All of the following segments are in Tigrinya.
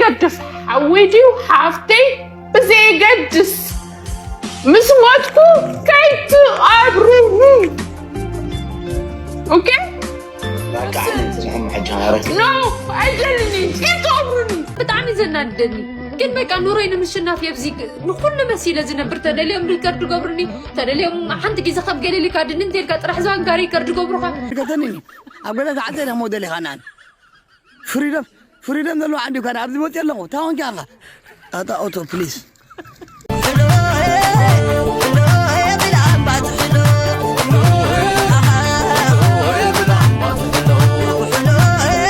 ገድፍ ሓወይ ድዩ ሓፍተይ ብዘየገድስ ምስ ሞትኩ ከይትቐብሩኒ። ኦኬ? በቃ ኣነ ዝሕም ሕጂ ኸረክ ኖ፣ ኣይደልኒ፣ ከይትቐብሩኒ። ብጣዕሚ ዘናድደኒ ግን በቃ ኑሮይ ንምሽናፍ የብዚ ንኩሉ መሲለ ዝነብር ተደልዮም ሪከርድ ገብሩኒ ተደልዮም ሓንቲ ግዜ ካብ ገለሊ ካድኒ እንተልካ ጥራሕ ዝባን ጋር ሪከርድ ገብሩካ ከተኒ ኣብ ገዛ ተዓዘ ኢኻ ሞዴል ኢኻ ናን ፍሪደም ፍሪደም ዘለዎ ዓዲ ካን ኣብዚ መፅእ ኣለኹ ታወንኪ ኣኻ ኣታ ኦቶ ፕሊዝ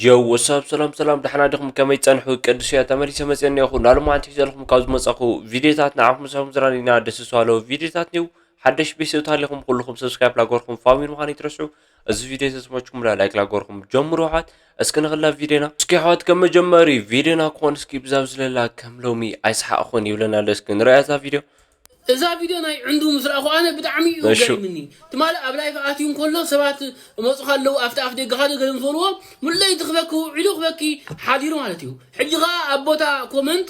ዮ ወሳብ ሰላም ሰላም ደሕና ዲኹም ከመይ ጸንሑ ቅዱስ እያ ተመሊሰ መጽእኒ ኢኹ ናሉ ማዓንቲ ሒዘልኩም ካብ ዝመጻኹ ቪድዮታት ንዓኹም ሰኹም ዝራኒና ደስ ዝባለው ቪድዮታት ኒው ሓደሽ ቤተሰብ ታሊኹም ኩልኹም ሰብስክራይብ ላገርኩም ፋሚሊ ምዃን ይትረስዑ እዚ ቪድዮ ተስመችኩም ላይክ ላገርኩም ጀምሩ ኣሕዋት እስኪ ንኽላ ቪድዮና እስኪ ኣሕዋት ከም መጀመሪ ቪድዮና ክኾን እስኪ ብዛብ ዝለላ ከም ሎሚ ኣይስሓቕኹን ይብለና ኣሎ እስኪ ንረኣያ እዛ ቪድዮ እዛ ቪድዮ ናይ ዕንዱ ምስ ረኣኹ ኣነ ብጣዕሚ እዩ ገሪምኒ ትማሊ ኣብ ላይፍ ኣትዩ እንከሎ ሰባት መፁ ካለው ኣብቲ ኣፍ ደገ ካደ ገለ ምስ በልዎ ሙለይ ትኽበኪ ውዒሉ ክበኪ ሓዲሩ ማለት እዩ ሕጂ ከዓ ኣብ ቦታ ኮመንት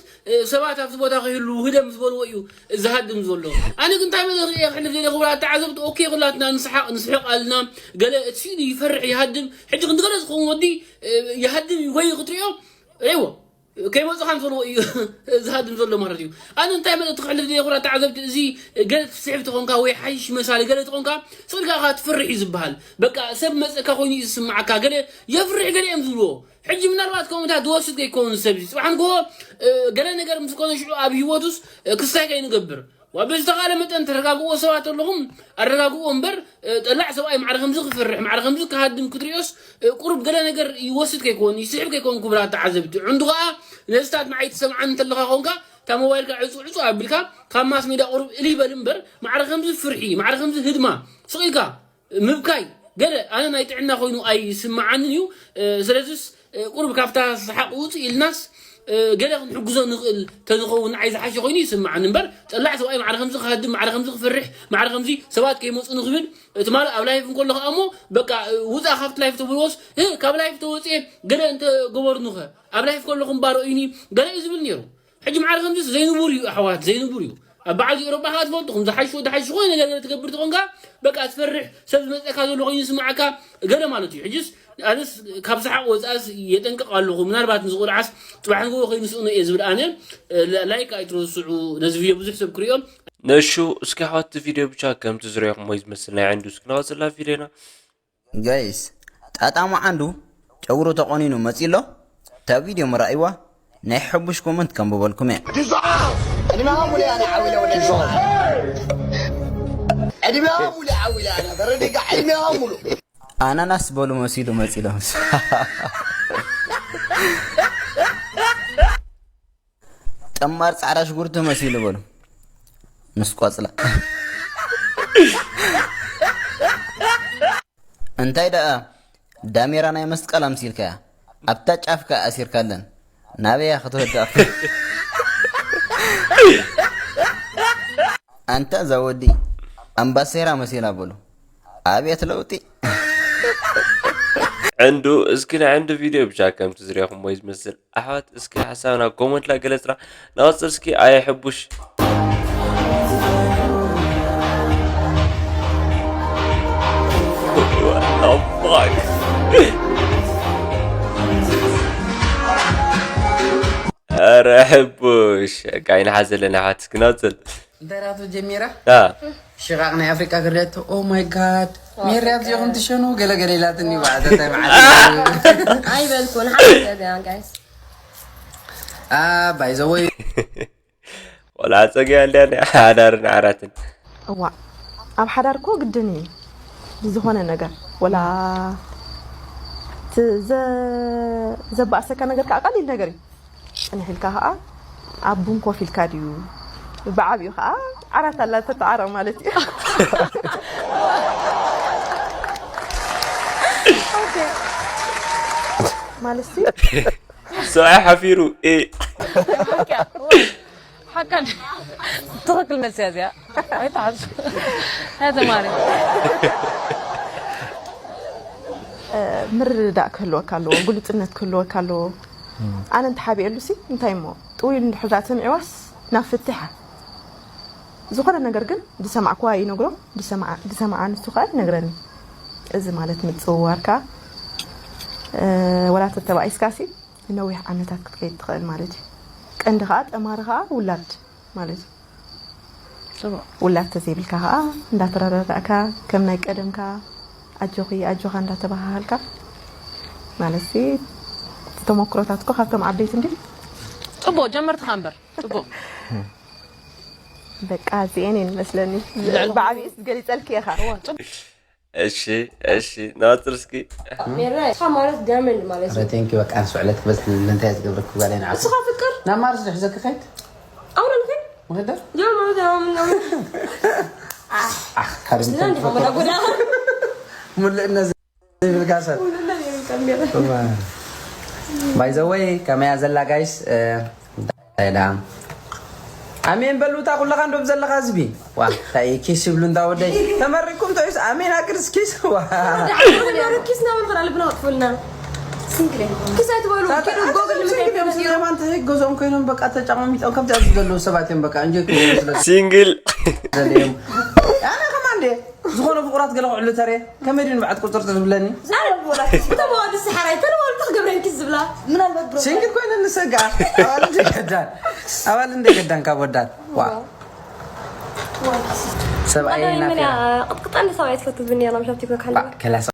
ሰባት ኣብቲ ቦታ ከይህሉ ውህደ ምስ በልዎ እዩ ዝሃድም ዘሎ ኣነ ግን እንታይ መለ ክሕልፍ ዘለ ክብላ ተዓዘብቲ ኦኬ ኩላትና ንስሓቅ ንስሕቅ ኣልና ገለ እቲ ስኢሉ ይፈርሕ ይሃድም ሕጂ ክንዲ ገለ ዝኸውን ወዲ ይሃድም እዩ ወይ ክትሪኦ ሪዎ ከይመፅኻ ንፈልዎ እዩ ዝሃድም ዘሎ ማለት እዩ ኣነ እንታይ መፀ ትክሕልፍ ዘይኮና ተዓዘብቲ እዚ ገለ ትስሕብ ተኾንካ ወይ ሓይሽ መሳሊ ገለ ተኾንካ ስቕልካ ካ ትፍርሕ እዩ ዝበሃል በቃ ሰብ መፀካ ኮይኑ እዩ ዝስማዓካ ገለ የፍርሕ ገለ እዮም ዝብልዎ ሕጂ ምናልባት ከምኡታት ዝወስድ ከይከውን ሰብ እዚ ፅባሕ ንግሆ ገለ ነገር ምስ ኮነ ሽዑ ኣብ ህይወቱስ ክስታይ ከይንገብር ብዝተኻለ መጠን ተረጋግዎ ሰባት ኣለኹም ኣረጋግዎ እምበር ጠላዕ ሰብኣይ ማዕረ ከምዚ ክፈርሕ ማዕረ ከምዚ ክሃድም ክትሪኦስ ቁሩብ ገለ ነገር ይወስድ ከይኮን ይስሕብ ከይኮን ክብራ ተዓዘብቲ ዕንዱ ከዓ ነዚታት ንዓይ ትሰምዓኒ እንተለኻ ኮንካ እታ ሞባይልካ ዕፁ ዕፁ ኣቢልካ ካብ ማስ ሜዳ ቁሩብ እልይ በል እምበር ማዕረ ከምዚ ፍርሒ ማዕረ ከምዚ ህድማ ስቕ ኢልካ ምብካይ ገለ ኣነ ናይ ጥዕና ኮይኑ ኣይስምዓንን እዩ ስለዚስ ቁሩብ ካብታ ሰሓቕ ውፅእ ኢልናስ ገለ ክንሕግዞ ንኽእል ተዝኸውን ንዓይ ዝሓሸ ኮይኑ ይስምዓኒ እምበር ጠላዕ ሰብኣይ ማዕረ ከምዚ ክሃድም ማዕረ ከምዚ ክፈርሕ ማዕረ ከምዚ ሰባት ከይመፁ ንኽብል ትማሊ ኣብ ላይፍ እንከሎ ከዓ እሞ በቃ ውፃእ ካብቲ ላይፍ ተብልዎስ ካብ ላይፍ ተወፅኤ ገለ እንተገበርኑኸ ኣብ ላይፍ ከለኹም ባረኡኒ ገለ እዩ ዝብል ነይሩ ሕጂ ማዕረ ከምዚስ ዘይንቡር እዩ ኣሕዋት ዘይንቡር እዩ ኣብ በዓል ኤሮጳ ከዓ ትፈልጡ ከም ዝሓሽ ወዲ ሓሽ ዝኾነ ነገር ገለ ትገብር ትኾንካ በቃ ትፈርሕ ሰብ ዝመፀካ ዘሎ ኮይኑ ይስምዓካ ገለ ማለት እዩ ሕጅስ ኣነስ ካብ ሰሓቅ ወፃእስ የጠንቅቕ ኣለኹ ምናልባት ንዝቁልዓስ ፅባሕ ንግሆ ከይንስእኖ እየ ዝብል ኣነ ላይክ ኣይትረስዑ ነዚ ቪድዮ ብዙሕ ሰብ ክሪኦ ነሹ እስኪ ኣሕዋት ቪድዮ ብቻ ከምቲ ዝረኹሞ እዩ ዝመስል ናይ ዕንዱ እስኪ ንቐፅላ ቪድዮና ጋይስ ጣጣ መዓንዱ ጨጉሩ ተቆኒኑ መፂሎ እታ ቪድዮ ምራእይዋ ናይ ሕቡሽ ኮመንት ከንብበልኩም እየ ዕድሜዋ ሙሉ ያለ ዓዊለ ወለ ዕድሜዋ ሙሉ ዓዊለ ያለ በረዲጋ ዕድሜዋ ሙሉ ኣናናስ በሉ መሲሉ መፂሎም ጠማር ፃዕዳ ሽጉርቲ መሲሉ በሉ ምስ ቆፅላ እንታይ ደኣ ዳሜራ ናይ መስቀል ኣምሲልካያ ኣብታ ጫፍካ ኣሲርካለን ናበያ ክትወድቕ ኣንታ እዛ ወዲ ኣምባሴራ መሲላ በሉ ኣቤት ለውጢ ዕንዱ እስኪ ናይ ዕንዱ ቪድዮ ብቻ ከምቲ ዝሪኹሞ እዩ ዝመስል ኣሕዋት እስኪ ሓሳብና ኮመንት ላ ገለፅና ንቐፅል እስኪ ኣየ ሕቡሽ ኧረ ሕቡሽ ካይንሓ ዘለና ኣሕዋት እስኪ ንቐፅል እንታይ ራቶ ጀሚራ ሽቓቕ ናይ ኣፍሪቃ ክርደት ኦ ማይ ጋድ ሜርያት ዚኹም ትሸኑ ገለገለ ኢላትኒ ባዕተታይ መዓት ኣይበልኩን ሓደ ሰብ እያ ጋይስ ባይዘወይ ቆልዓ ፀገያ እንድያ ናይ ሓዳርን ዓራትን እዋ ኣብ ሓዳር እኮ ግድን እዩ ብዝኾነ ነገር ወላ ዘባእሰካ ነገር ከዓ ቀሊል ነገር እዩ ፅንሕ ኢልካ ከዓ ኣብ ቡን ኮፍ ኢልካ ድዩ ብዓብዩ ከዓ ዓራት ኣላ ተተዓረቕ ማለት እዩ ማለት ሰብኣይ ሓፊሩ ሓቃን ትኽክል መልሲ እያ እዚኣ ኣይተሓዙ ተማሪ ምርድዳእ ክህልወካ ኣለዎ ግሉፅነት ክህልወካ ኣለዎ ኣነ እንተሓቢኤሉ ሲ እንታይ እሞ ጥውይ እንድሕር ዳኣ ሰሚዕዋስ ናብ ፍትሕ ዝኾነ ነገር ግን ዝሰማዕኩዋ ይነግሮ። ዝሰማዓ- ዝሰማዓ ንሱ ከዓ ይነግረኒ። እዚ ማለት ምፅውዋርካ፣ እ፣ ወላ ተተባኢስካ ሲ ንነዊሕ ዓመታት ክትከይድ ትኽእል ማለት እዩ። ቀንዲ ከዓ ጠማሪ ከዓ ውላድ ማለት እዩ። ጽቡቕ። ውላድ ተዘይብልካ ከዓ እንዳተረዳዳእካ ከም ናይ ቀደምካ ኣጆኺ ኣጆኻ እንዳተባሃሃልካ ማለት ሲ ተሞክሮታት እኮ ካብቶም ዓበይቲ እንዲ ጽቡቕ ጀመርትኻ እምበር ጽቡቕ። በቃ እዚኤን እየን መስለኒ። ብዓብይስ ገሊፀልኪ ኢኻ። እሺ እሺ ናፅር እስኪ ሜራ እስኻ ማለት ዳይመንድ ማለት እዩ። ቴንኪ በቃ ንስዕለት ክበዝሕ ንምንታይ ዝገብረኩ ጓል ናይ ዓርኩ እስኻ ፍቅር ናብ ማርስ ድሕ ዘክኸይድ ኣውረ ንኸይድ ምክደር ዳይመንድ ኣኽ ካርምተን እንዲኻ መዳ ጎዳ ሙልእነ ዘይብልካ ሰብ ባይዘወይ ከመያ ዘላ ጋይስ እንታይ ዳ ኣሜን በሉ እታ ኩለኻ እንዶ ዘለኻ ህዝቢ ዋ እንታይ ኪስ ይብሉ እንዳ ወደይ ተመሪኩም ተይስ ኣሜን ኣክርስ ኪስ ዋ ኪስ ናበል ከዳ ልብና ወጥፉልና ኪስ ኣይትበሉ ኪዱ ጎግል ንምታይ ተነሲሩ ስለማን ተዘይገዝኦም ኮይኖም በቃ ተጫማሚጦም ከምዚ ኣብዚ ዘለዉ ሰባት እዮም በቃ እንጀ ስለ ሲንግል ዘለዮም ኣነ ከማ እንደ ዝኾነ ፍቁራት ገለ ክዕሉ ተረ ከመይ ድዩ ንብዓት ቁፅርፅር ዝብለኒ ተመዋዱ ሰሓራይ ተለዋሉ ተክገብረን ኪስ ዝብላ ሲንግል ኮይነ ንሰጋ ኣባል እንደ ገዳን ኣባል እንደ ገዳን ካብ ወዳት ዋ ሰብኣይ ናፊያ ቅጥቅጣ እንደ ሰብኣይ ትፈቱ ብኒ ያላ ምሻብ ቲክቶክ ሓለ ከላሳ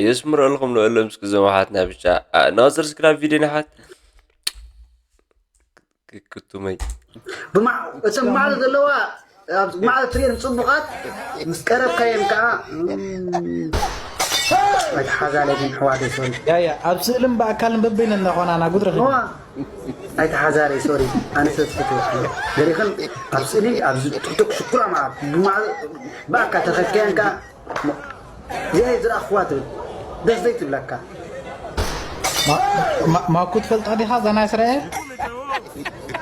የስምረልኩም ንእሎም እስኪ ዘመሓትና ብቻ ናፅር እስክራብ ቪድዮ ንሓት ክክቱመይ እተን ማዕረ ዘለዋ ኣብ ማዕረ ትሪኤን ፅቡቃት ምስ ቀረብካየን ከዓ ኣይትሓዛለይን ሕዋተይ ሶሪ ያያ ኣብ ስእልን ብኣካልን በበይነ እናኾናና ጉድ ረኺብና እዋ ኣይትሓዛለይ ሶሪ ኣነ ስለ ዝፈትወ ገሪኽን ኣብ ስእሊ ኣብዚ ቲክቶክ ሽኩራ ማዕረ ብማዕረ ብኣካ ተረከብካየን ከዓ የይ ዝረኣኽዋ ትብል ደስ ዘይትብለካ ማኩ ትፈልጣ ዲኻ እዛ ናይ እስራኤል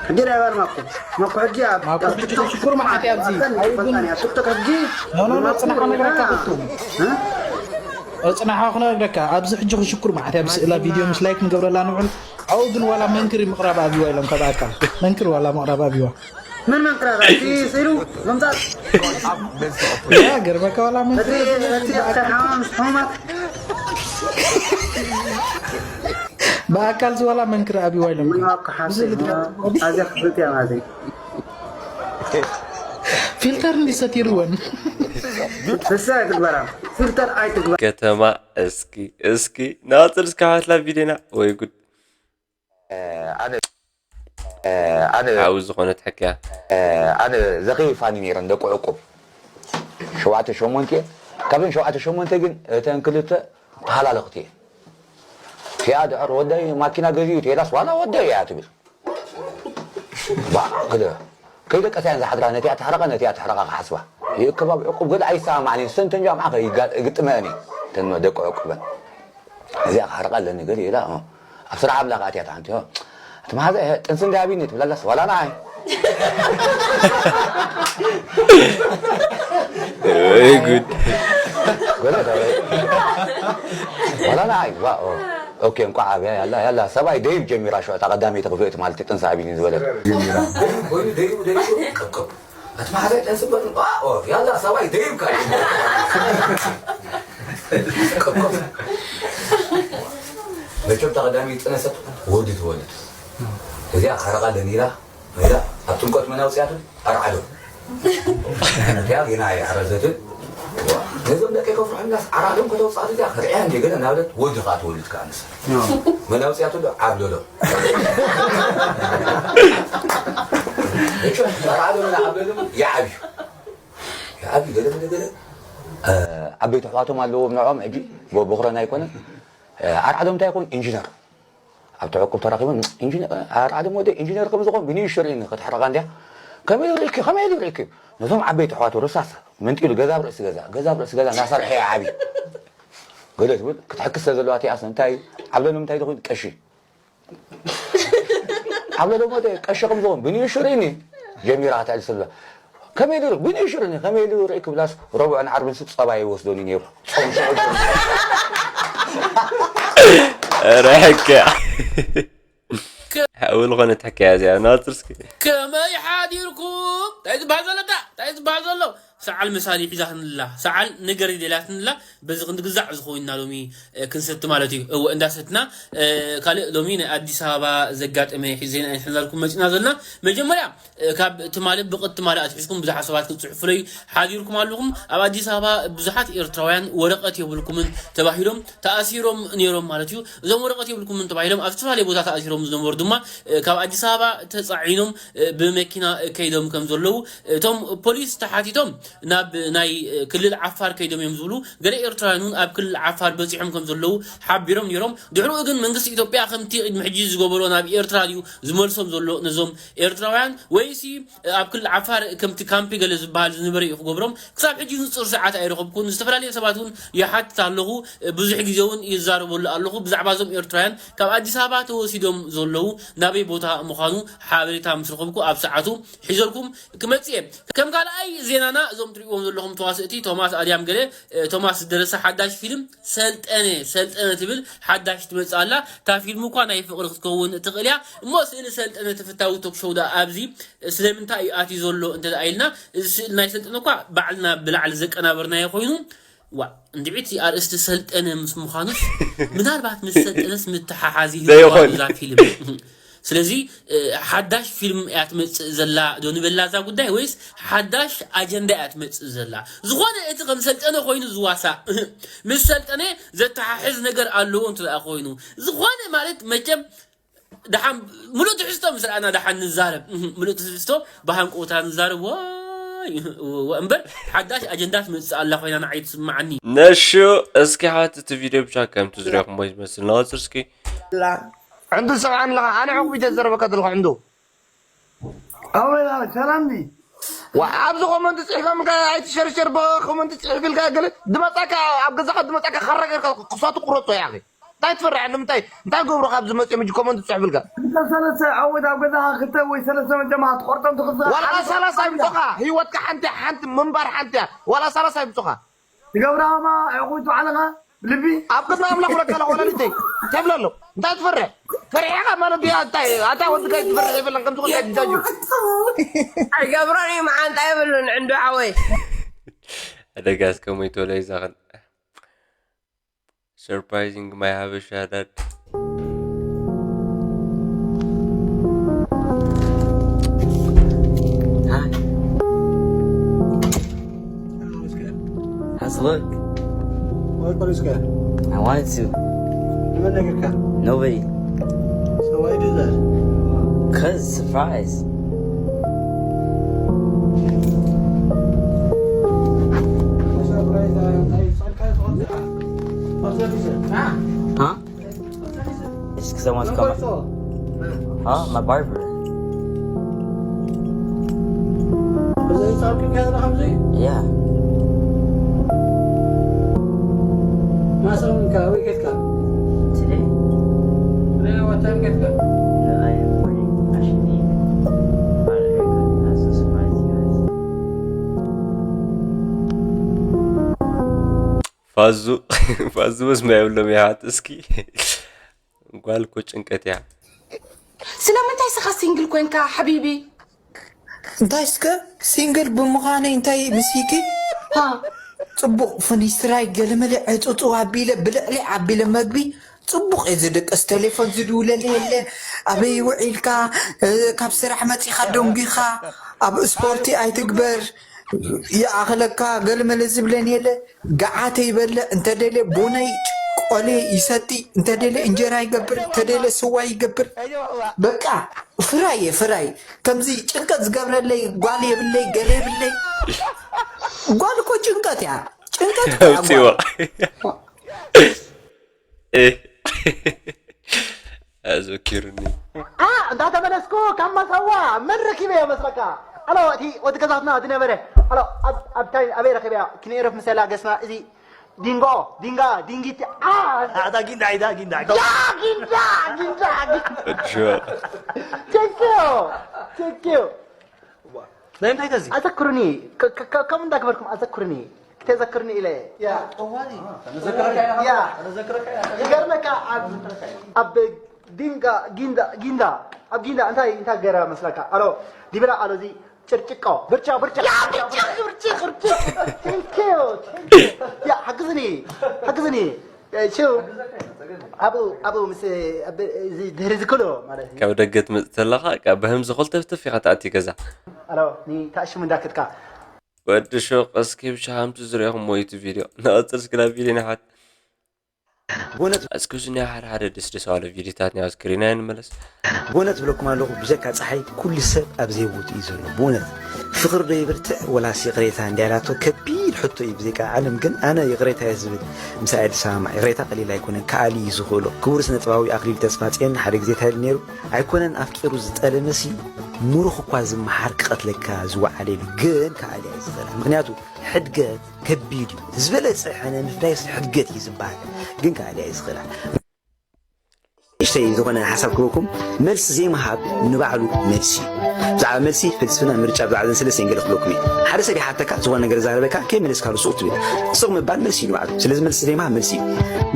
ሕጂ ናይ ባር ማኩ ማኩ ሕጂ ኣብ ማኩ ኣብ ቲክቶክ ሽኩር መዓት እያ ኣብዚ ኣካል ኣብኡ ግን ይፈልጣኒ ኣብ ቲክቶክ ሕጂ ኖ፣ ኖ፣ ኖ፣ ማኩ ጽናሕ ሪኢና፣ ክነግረካ ክቱ። እ? ጽናሕ ክነግረካ ኣብዚ ሕጂ ክሽኩር መዓት እያ ኣብ ስእላ ቪድዮ ምስ ላይክ ንገብረላ ንውዕል ኣብኡ ግን ዋላ መንክር ምቕራብ ኣብዋ ኢሎም ካብ ኣካል መንክር ዋላ ምቕራብ ኣብዋ መን መን ክራራ እቲ ስኢሉ ምምፃእ ያ ገርመካ ዋላ መንክር እቲ እቲ ሕማም ሕሙማት ብኣካል ዝዋላ መንክር ኣብዋ ኢሎም ምንዋቅ ሓሲ ኣዚያ ክፍልት እያ ማለት እዩ ፊልተር እንዲሰቲርወን ፍሳ ኣይትግበራ ፊልተር ኣይትግበራ ከተማ እስኪ እስኪ ናፅር እስኪ ሓትላ ቪድዮና ወይ ጉድ ኣነ ኣነ ሓዊ ዝኾነት ሕክያ ኣነ ዘኺ ፋኒ ነይረን ደቂ ዕቁብ ሸውዓተ ሸሞንተ ካብን ሸውዓተ ሸሞንተ ግን እተን ክልተ ተሃላለኽቲ እየን እቲኣ ድሕር ወደይ ማኪና ገዚኡ ተይላስ ዋላ ወደይ እያ ትብል ባ ክደ ከይደቀሳ እየን ዝሓድራ ነቲኣ ተሕረቐ ነቲኣ ተሕረቐ ክሓስባ ይእከባ ብዕቁብ ገለ ኣይሰማማዕን እየን ሰንተን ጃምዓ ይግጥመአን እየን ተን ደቂ ዕቁበን እዚኣ ክሓርቃ ኣለኒ ገለ ኢላ ኣብ ስራሕ ኣምላኽ ኣትያ ተሓንቲ እቲ መሓዛ ጥንሲ እንዳያብኒ ትብላላስ ዋላ ንዓይ ወይ ጉድ ገለ ዋላ ንዓይ ዋ ኦኬ እንቋዕ ኣብያ ያላ ያላ ሰብኣይ ደይብ ጀሚራ ሽዑ እታ ቀዳመይቲ ክፍእቲ ማለት ጥንሲ ኣቢኒ ዝበለት ጀሚራ ኮይኑ ደይቡ ደይቡ ቀብቀብ እቲ ማሕዘ ጠንስበት ያላ ሰብኣይ ደይብካ መቸም ተቐዳሚ ጠነሰት ወዲ ትወልድ እዚኣ ካረቓ ደኒላ ሜዳ ኣብ ጥምቀት መናውፅያቱ ኣርዓዶ እዚኣ ጌና ኣይሓረዘትን ነዞም ደቂ ከፍርሑናስ ዓራዶም ከተውፅኣት እዚኣ ክርዕያ እንደ ገለ እናበለት ወዲ ከዓ ትወልድ ከዓ ንሳ መናውፅያቱ ዶ ዓብለሎ ዓብዩ ዓብዩ ገለ ገለ ዓበይቲ ኣሕዋቶም ኣለዎም ንዖም ሕጂ ቦኽረና ኣይኮነን ኣርዓዶም እንታይ ይኮን ኢንጂነር ኣብቲ ዕቁብ ተራኺቦም ኣርዓዶም ወደ ኢንጂነር ከም ዝኾን ብንእሽቶ ርእኒ ክትሕረቓ እንዲያ ከመይ ርእኪ ከመይ ርእኪ ነዞም ዓበይቲ ኣሕዋቱ ርሳስ መንጢሉ ገዛ ኣብ ርእሲ ገዛ ገዛ ኣብ ርእሲ ገዛ እናሰርሐ እዩ ዓብዩ ገለ ትብል ክትሕክስ ስለዘለዋ እቲኣስ እንታይ ዓብለሎም እንታይ ዝኾን ቀሺ ዓብለሎም ወደ ቀሺ ከም ዝኾን ብንእሽቶ ርእኒ ጀሚራ ከተዕልል ስለ ከመይ ኢሉ ብንእሽቶ ርእኒ ከመይ ኢሉ ርእይ ክብላስ ረቡዕን ዓርብን ስብ ጸባ ይወስዶኒ ነይሩ ጾም ሽዑ ጀሚሩ ረሕከ ሓዊ ዝኾነት ሕካያ እዚኣ ናፅርስኪ። ከመይ ሓዲርኩም እንታይ ዝበሃል ዘሎ ዳ እንታይ ዝበሃል ዘሎ? ሰዓል መሳሊ ሒዛትንላ ሰዓል ነገር ደላትንላ። በዚ ክንግዛዕ ዝኾይና ሎሚ ክንሰቲ ማለት እዩ። እወ እንዳሰትና ካልእ ሎሚ ናይ ኣዲስ ኣበባ ዘጋጠመ ዜና ኣይንሕዛልኩም መፂና ዘለና። መጀመርያ ካብ ትማሊ ብቕት ትማሊ ኣትሒዝኩም ብዙሓት ሰባት ክትፅሕፉለይ ሓዲርኩም ኣለኹም። ኣብ ኣዲስ ኣበባ ብዙሓት ኤርትራውያን ወረቐት የብልኩምን ተባሂሎም ተኣሲሮም ነይሮም ማለት እዩ። እዞም ወረቐት የብልኩምን ተባሂሎም ኣብ ዝተፈላለየ ቦታ ተኣሲሮም ዝነበሩ ድማ ካብ ኣዲስ ኣበባ ተፃዒኖም ብመኪና ከይዶም ከም ዘለዉ እቶም ፖሊስ ተሓቲቶም ናብ ናይ ክልል ዓፋር ከይዶም እዮም ዝብሉ። ገለ ኤርትራውያን እውን ኣብ ክልል ዓፋር በፂሖም ከም ዘለዉ ሓቢሮም ነይሮም። ድሕሪኡ ግን መንግስቲ ኢትዮጵያ ከምቲ ቅድሚ ሕጂ ዝገበሮ ናብ ኤርትራ ድዩ ዝመልሶም ዘሎ ነዞም ኤርትራውያን ወይሲ ኣብ ክልል ዓፋር ከምቲ ካምፒ ገለ ዝበሃል ዝነበረ እዩ ክገብሮም። ክሳብ ሕጂ ንፁር ሰዓት ኣይረኸብኩን። ዝተፈላለዩ ሰባት እውን ይሓትት ኣለኹ፣ ብዙሕ ግዜ እውን ይዛረበሉ ኣለኹ ብዛዕባ እዞም ኤርትራውያን ካብ ኣዲስ ኣበባ ተወሲዶም ዘለዉ ናበይ ቦታ ምዃኑ ሓበሬታ ምስ ረኸብኩ ኣብ ሰዓቱ ሒዘልኩም ክመፅእ እየ። ከም ካልኣይ ዜናና እዞም ትሪእዎም ዘለኹም ተዋስእቲ ቶማስ ኣድያም ገለ ቶማስ ዝደረሰ ሓዳሽ ፊልም ሰልጠነ ሰልጠነ ትብል ሓዳሽ ትመፅእ ኣላ። እታ ፊልም እኳ ናይ ፍቕሪ ክትከውን ትኽእል እያ እሞ ስእሊ ሰልጠነ ተፈታዊ ቶክሾው ዳ ኣብዚ ስለምንታይ እዩ ኣትዩ ዘሎ እንተ ኢልና እዚ ስእሊ ናይ ሰልጠነ እኳ ባዕልና ብላዕሊ ዘቀናበርናዮ ኮይኑ ዋ እንድዒት ኣርእስቲ ሰልጠነ ምስ ምዃኑስ ምናልባት ምስ ሰልጠነስ ምተሓሓዚ ይኸውን እዛ ፊልም። ስለዚ ሓዳሽ ፊልም እያ ትመፅእ ዘላ ዶ ንበላ እዛ ጉዳይ ወይስ ሓዳሽ ኣጀንዳ እያ ትመፅእ ዘላ? ዝኾነ እቲ ከም ሰልጠነ ኮይኑ ዝዋሳእ ምስ ሰልጠነ ዘተሓሕዝ ነገር ኣለዎ እንተ ኮይኑ ዝኾነ ማለት መቸም ደሓን ምሉእ ትሕዝቶ ምስ ረኣና ደሓን ንዛረብ ምሉእ ትሕዝቶ ብሃንቆውታ ንዛረብ ወይ እምበር ሓዳሽ ኣጀንዳ ትመፅእ ኣላ ኮይና ንዓይ ትስምዓኒ። ነሹ እስኪ ሓት እቲ ቪድዮ ብቻ ከም ትዝሪኹሞ ዝመስል ነቐፅር እስኪ። ዕንዱ ሰብዓን ኣለኻ ኣነ ዕቑብ ተዘረበካ ዘለኹ ዕንዱ ኣወይ ሰላም ኒ ኣብዚ ኮመንት ፅሒፎም ኣይትሸርሸር ኮመንት ፅሒፍ ኢልካ ገለ ድመፃካ ኣብ ገዛኻ ድመፃካ ካራ ገርካ ክሳቱ ቁረፆ ያኺ እንታይ ትፈርሕ ንምንታይ እንታይ ገብሩ ካብ ዝመፅኦም እጅ ኮመንት ፅሑፍ ኢልካ ክልተ ሰለስተ ዓወት ኣብ ገዛኻ ክልተ ወይ ሰለስተ መጀማ ትቆርጦም ትኽፍል ዋላ ሰላሳ ይምፆኻ ህይወትካ ሓንቲ ሓንቲ ምንባር ሓንቲ እያ ዋላ ሰላሳ ይምፆኻ ትገብራማ ዕቑብ ትባዕልኻ ብልቢ ኣብ ቅድሚ ኣምላኽ ውረድ ኣለኹ ወላዲተይ ተብለ ኣሎ እንታይ ትፈርሕ ፈሪሕኻ ማለት ድያ እንታይ ኣታ ወዲ ጋይ ትፈርሕ የብለን ከም ዝኾነ ጃጁ ኣይገብሮን እዩ መዓንጣ የብሉን ዕንዱ ሓወይ ኣደጋስ ከመይ ተወለ ይዛኸን Surprising my Habesha dad. Hi. What's good? How's it look? What what is good? I wanted to. You want to get Nobody. So why do that? Cause surprise. Huh? It's because I want to come. Huh? My barber. Yeah. Today. Today, what time get No, I am morning. I should leave. But I could also surprise you guys. ፋዙ ፋዙ መስማ የብሎም ይሓት እስኪ ጓል እኮ ጭንቀት እያ ስለምንታይ ስኻ ሲንግል ኮንካ ሓቢቢ እንታይ እስከ ሲንግል ብምዃነይ እንታይ ምስኪ ጽቡቕ ፍኒስትራይ ገለመለ ዕፁፁ ኣቢለ ብልዕሊ ኣቢለ መግቢ ጽቡቕ እየ ዝድቅስ ቴሌፎን ዝድውለለ የለ ኣበይ ውዒልካ ካብ ስራሕ መፂኻ ደንጊኻ ኣብ ስፖርቲ ኣይትግበር ይኣኽለካ ገለመለ ዝብለን የለ ገዓተ ይበልዕ እንተደልየ ቡነይ ቆልየ ይሰቲ እንተደልየ እንጀራ ይገብር እንተደልየ ስዋ ይገብር በቃ ፍራይ እየ ፍራይ ከምዚ ጭንቀት ዝገብረለይ ጓል የብለይ ገለ የብለይ ጓል እኮ ጭንቀት እያ ጭንቀት እያ ኣውፅዋ ጓል። ኣዘኪርኒ ኣ እንዳተመለስኩ ካብ ማሳዋ መን ረኪበዮ መስለካ? ኣሎ እቲ ወዲ ገዛትና ዝነበረ ኣሎ ኣብ ኣብታይ ኣበይ ረኪበያ? ክነኤረፍ ምሰላ ገስና እዚ ዲንጎ ዲንጋ ዲንጊቲ ኣ ኣታ ጊንዳ ኢዳ ጊንዳ ያ ጊንዳ ጊንዳ ጊንዳ ጆ ቴንኪዩ ቴንኪዩ ናይ እንታይ ከዚ ኣዘክሩኒ ከ- ከ- ከ- ከም እንዳገበርኩም ኣዘክሩኒ ክተዘክሩኒ ኢለ ጠዋሊ ያ ተዘክረካ ይገርመካ ኣብ ኣብ ዲንጋ ጊንዳ ጊንዳ ኣብ ጊንዳ እንታይ እንታይ ገራ መስለካ? ኣሎ ዲብላ ኣሎ እዚ ጭርጭቆ ብርጫ ብርጫ ብርጭ ብርጭ ብርጭ። Thank you, thank you. ያ ሓግዝኒ ሓግዝኒ። ሽው ኣቡ ኣቡ ምስ እዚ ድህሪ ዝክሎ ማለት እዩ። ካብ ደገ ትመጽእ ተለኻ ካብ በህምዚ ኮልተፍተፍ ኢኻ ትኣቲ ገዛ። ኣሎ ኒ ታሽሙ እንዳከድካ። ወዲ ሹቕ እስኪ ብሻሃምቱ ዝሪኢኹም ሞይቱ ቪድዮ ንቐጽል እስኪ ናብ ቪድዮ ንሓት። ብእውነት እስኪ እዚ ናይ ሓደ ሓደ ደስ ደስ ባለ ቪድዮታት ናይ ኣስክሪና ንመለስ። ብእውነት ብለኩም ኣለኹ ብጀካ ፀሓይ ኩሉ ሰብ ኣብ ዘይቦቱ እዩ ዘሎ። ብእውነት ፍቕሪ ዶ ይብርትዕ ወላስ ይቕሬታ እንዲያላቶ ከቢድ ሕቶ እዩ። ብዘይካ ዓለም ግን ኣነ ይቕሬታ እየ ዝብል። ምሳይ ዝሰማማዕ ይቕሬታ ቀሊል ኣይኮነን። ከኣሊ እዩ ዝኽእሎ። ክቡር ስነ ጥበባዊ ኣክሊሉ ተስፋጽዮን ሓደ ግዜ እንታይ ኢሉ ነይሩ? ኣይኮነን ኣፍቂሩ ዝጠለመሲ ምሩኽ እኳ ዝመሓር ክቐትለካ ዝወዓለ ኢሉ ግን ከኣሊ ኣይዝኽእላ። ምክንያቱ ሕድገት ከቢድ እዩ። ዝበለፀ ሕነ ምፍዳይስ ሕድገት እዩ ዝበሃል። ግን ከኣሊ ኣይዝኽእላ። እሽተይ ዝኾነ ሓሳብ ክህበኩም፣ መልሲ ዘይምሃብ ንባዕሉ መልሲ እዩ። ብዛዕባ መልሲ፣ ፍልስፍና፣ ምርጫ፣ ብዛዕባ ዘን ሰለስተን ገለ ክብለኩም እየ። ሓደ ሰብ ይሓተካ፣ ዝኾነ ነገር ዛረበካ፣ ከይመለስካ ርሱቕ ትብል። ስቕ ምባል መልሲ እዩ ንባዕሉ። ስለዚ መልሲ ዘይምሃብ መልሲ እዩ።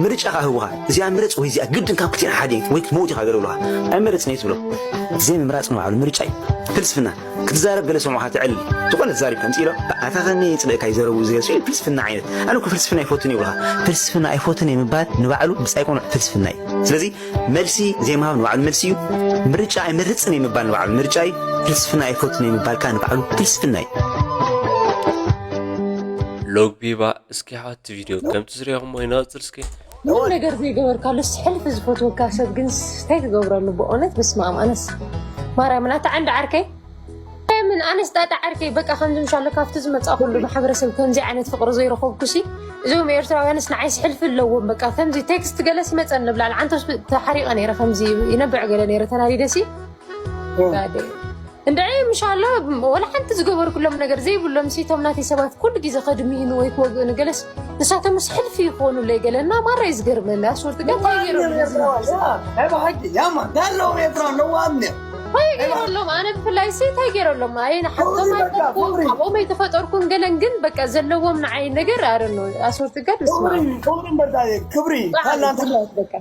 ምርጫ ከኣ ህቡኻ፣ እዚኣ ምረጽ ወይ እዚኣ ግድን ካብ ክልቲኣን ሓደ ወይ ክትመውት ኢኻ ገለ ብሉኻ። ኣይመረጽን እየ ትብሎ። ዘይምምራጽ ንባዕሉ ምርጫ እዩ። ፍልስፍና። ክትዛረብ ገለ ሰምዑኻ ትዕል ዝኾነ ተዛሪብ ከምፂ ኢሎ ኣታ ከኒ ፅልእካ ይዘረቡ ዝገሱ ፍልስፍና ዓይነት ኣነ እኮ ፍልስፍና ይፈቱን ይብልካ ፍልስፍና ኣይፈቱን ምባል ንባዕሉ ብፃይ ቆኑዕ ፍልስፍና እዩ ስለዚ መልሲ ዘይምሃብ ንባዕሉ መልሲ እዩ ምርጫ ኣይመርፅን ምባል ንባዕሉ ምርጫ እዩ ፍልስፍና ኣይፈቱን ምባል ከዓ ንባዕሉ ፍልስፍና እዩ ሎግቢባ እስኪ ሓወት ቪድዮ ከምቲ ዝሪኦኹም ወይ ንቐፅል እስኪ ምንም ነገር ዘይገበርካሉስ ሕልፍ ዝፈትወካ ሰብ ግን እንታይ ክገብረሉ ብእውነት በስመኣም ኣነስ ማርያምን ኣታ ዓንዲ ዓርከይ ምን ኣነስ ጣጣ ዓርከይ በቃ ከምዚ ምሻሎ ካብቲ ዝመፃ ኩሉ ማሕበረሰብ ከምዚ ዓይነት ፍቅሪ ዘይረኸብኩሲ እዞም ኤርትራውያንስ ንዓይስ ሕልፊ ኣለዎም በቃ ከምዚ ቴክስት ገለስ ይመፀን ንብላል ዓንተስ ተሓሪቀ ነይረ ከምዚ ይነብዕ ገለ ነይረ ተናዲደሲ እንድዒ ምሻሎ ወላ ሓንቲ ዝገበርኩሎም ነገር ዘይብሎም ሲ እቶም ናተይ ሰባት ኩሉ ግዜ ከድምዩኒ ወይ ክወግኡኒ ገለስ ንሳቶምስ ሕልፊ ይኾኑለይ ገለ እና ማራ እዩ ዝገርመኒ ኣስወርቲ ግን እንታይ ገይሮም ናይ ብሓቂ ያማ ዳለው ኤርትራ ኣለዋ ኣብነ እንታይ ገይረሎም ኣነ ብፍላይ ሲ እንታይ ገይረሎም ኣየ ንሓቶም ኣይኮንኩ ካብኦም ኣይተፈጠርኩን ገለን ግን በቃ ዘለዎም ንዓይ ነገር ኣረኖ ኣስወርቲ ገድ ምስማ ክብሪ ክብሪ ካላንተ በቃ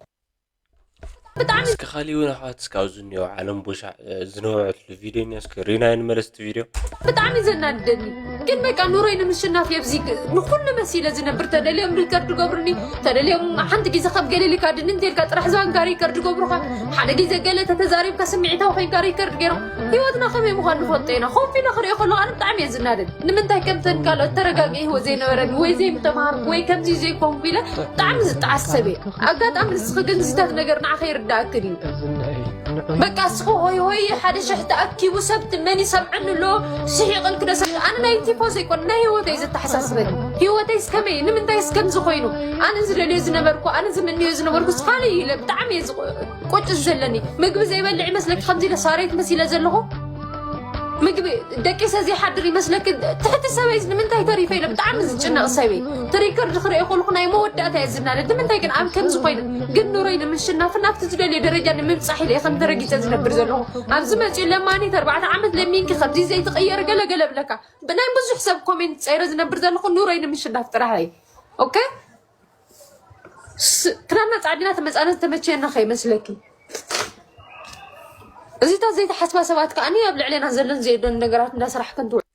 ብጣዕሚ እስኪ ካሊእ እውን ኣሕዋት እስካብ ዝኒኦ ዓለም ቦሻዕ ዝነበረትሉ ቪድዮ እኒኦ እስኪ ሪና ንመለስ እቲ ቪድዮ ብጣዕሚ ዘናድደኒ ግን በቃ ኑሮይ ንምሽናፍ የብዚ ንኩሉ መሲለ ዝነብር ተደልዮም ሪከርድ ገብሩኒ ተደልዮም ሓንቲ ግዜ ካብ ገለ ኢልካ ድንን ተልካ ጥራሕ ዝባንካ ሪከርድ ገብሩካ ሓደ ግዜ ገለ ተተዛሪብካ ስምዒታዊ ኮይንካ ሪከርድ ገይሮም ህይወትና ከመይ ምኳን ንፈልጦ ኢና ኮፍ ኢለ ክሪኦ ከለኩ ኣነ ብጣዕሚ እየ ዝናደድ ንምንታይ ከምተን ካልኦት ተረጋጊ ህይወት ዘይነበረኒ ወይ ዘይምተማሃርኩ ወይ ከምዚ ዘይኮንኩ ኢለ ብጣዕሚ ዝጠዓሰብ እየ ኣጋጣሚ ንስኺ ግን ዝታት ነገር ንዓኸ ይርዳእክን እዩ በቃ እስኺ ሆይ ሆይ ሓደ ሽሕ ተኣኪቡ ሰብ መን ይሰምዐኒ ኣሎ ስሒቕልክ ዶ ሰብ ኣነ ናይ ቲፎ ዘይኮን ናይ ህይወተይ ዘተሓሳስበኒ ህይወተይ እስከመይ ንምንታይ እስከምዚ ኮይኑ ኣነ ዝደልዮ ዝነበርኩ ኣነ ዝምንዮ ዝነበርኩ ስፋለ ኢለ ብጣዕሚ እየ ዝቆ- ቁጭ ዘለኒ ምግቢ ዘይበልዕ ይመስለኪ ከምዚ ኢለ ሳሬት መሲለ ዘለኹ ምግቢ ደቂሰ ዘይሓድር ይመስለኪ ትሕቲ ሰበይ ንምንታይ ተሪፈ ኢለ ብጣዕሚ ዝጭነቕ ሰበይ ትሪከርድ ክርኢ ከልኩ ናይ መወዳእታ እየ ዝናደድ ንምንታይ ግን ኣብ ከምዚ ኮይኑ ግን ኑሮይ ንምሽናፍን ኣብቲ ዝደልዮ ደረጃ ንምብፃሕ ኢለ ከም ተረጊፀ ዝነብር ዘለኹ ኣብዚ መፅኡ ለማኒት ኣርባዕተ ዓመት ለሚንኪ ከምዚ ዘይትቕየር ገለገለ ብለካ ብናይ ብዙሕ ሰብ ኮሜንት ፀይረ ዝነብር ዘለኹ ኑሮይ ንምሽናፍ ጥራሕ እየ ኦኬ ክዳና ፃዕዲና ተመፃነ ዝተመቸየና ከይመስለኪ እዚታት ዘይተሓስባ ሰባት ከዓኒ ኣብ ልዕሌና ዘለን ዘየለን ነገራት እንዳሰራሕክን ትውዕል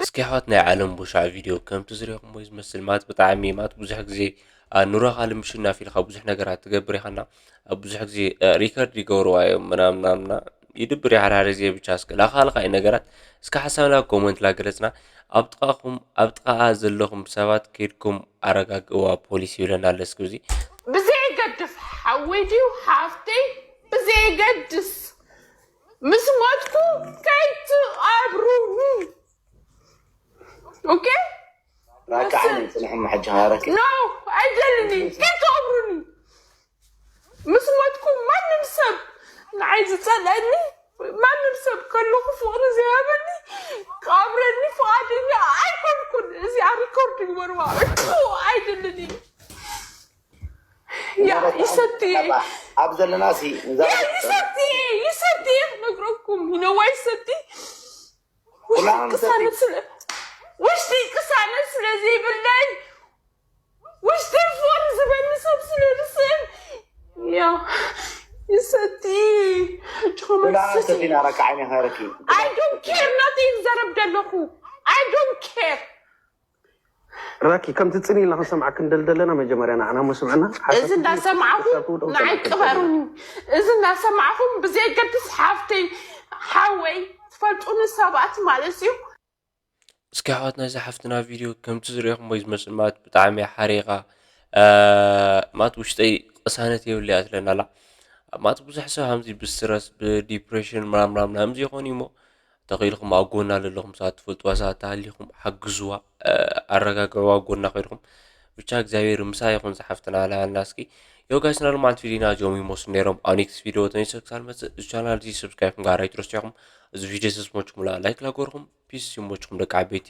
እስኪ ኣሕዋት ናይ ዓለም ቦሻዕ ቪድዮ ከምቲ ዝሪኹሞ ዝመስል ማለት ብጣዕሚ ማለት ብዙሕ ግዜ ኑሮኻ ልምሽናፍ ኢልካ ብዙሕ ነገራት ትገብር ኢኻና ኣብ ብዙሕ ግዜ ሪከርድ ይገብርዋ እዮም ምናምናምና ይድብር እዩ ሓደ ሓደ ግዜ ብቻ እስከ ላኻልካ እዩ ነገራት እስከ ሓሳብና ኮመንት ላገለፅና ኣብ ጥቓኹም ኣብ ጥቓኣ ዘለኹም ሰባት ከይድኩም ኣረጋግእዋ ፖሊስ ይብለና ኣሎ እስኪ እዚ ብዘይገድስ ሓወይ ድዩ ሓፍተይ ብዘይገድስ ምስ ሞትኩ ከይትቐብሩኒ ኦኬ ራካ ዓይነ ጽንሕሞ ሕጂ ሃረክ ኖ ኣይደልኒ ከይትቐብሩኒ ምስ ሞትኩ ማንም ሰብ ንዓይ ዝጸልአኒ ማንም ሰብ ከለኹ ፍቕሪ ዘይሃበኒ ክቐብረኒ ፍቓደኛ ኣይኮንኩን እዚኣ ሪኮርድ ግበርዋ እቱ ኣይደልን እዩ ያ ይሰቲ ኣብ ዘለና ሲ ያ ይሰቲ ይሰቲ ክነግረኩም ይነዋ ይሰቲ ውሽጢ ቅሳነት ስለ ውሽጢ ቅሳነት ስለ ዘይብለይ ውሽጢ ፍቕሪ ዝበኒ ሰብ ስለ ዝስእን ያ ይሰቲ ሕጂ ከመን لا ሰቲ تدينا راك عيني غيرك I don't care nothing ዘረብ ደለኹ I don't care ራኪ ከም ትፅኒ ኢልና ክንሰምዓክ እንደልደለና መጀመርያ ንዓና መስምዕና እዚ እንዳሰማዕኹም ንዓይ ቅበሩኒ እዚ እንዳሰማዕኹም ብዘየገድስ ሓፍተይ ሓወይ ትፈልጡኒ ሰባት ማለት እዩ እስኪ ኣሕዋትና እዚ ሓፍትና ቪድዮ ከምቲ ዝሪኹሞ እዩ ዝመስል ማለት ብጣዕሚ እያ ሓሪቓ ማለት ውሽጠይ ቅሳነት የብልያ ትለናላ ማለት ብዙሕ ሰብ ሃምዚ ብስትረስ ብዲፕሬሽን ምናምናምና ከምዚ ይኾን እሞ ተኽኢልኩም ኣብ ጎና ለለኹም ሰባት ትፈልጥዋ ሰባት ተሃሊኹም ሓግዝዋ ኣረጋግዕዋ ኣብ ጎና ከይድኩም ብቻ እግዚኣብሔር ምሳ ይኹን ዝሓፍትና ላልና እስኪ ዮጋይስና ልማንት ቪዲና ጆም ይመስሉ ነይሮም ኣብ ኔክስት ቪዲዮ ተኒሰ ክሳብ መፅእ እዚ ቻናል እዚ ሰብስክራይብ ክንጋር ኣይትረስዑ ኢኹም እዚ ቪዲዮ ተስሞችኩም ላይክ ላጎርኩም ፒስ ይሞችኩም ደቂ ዓበይቲ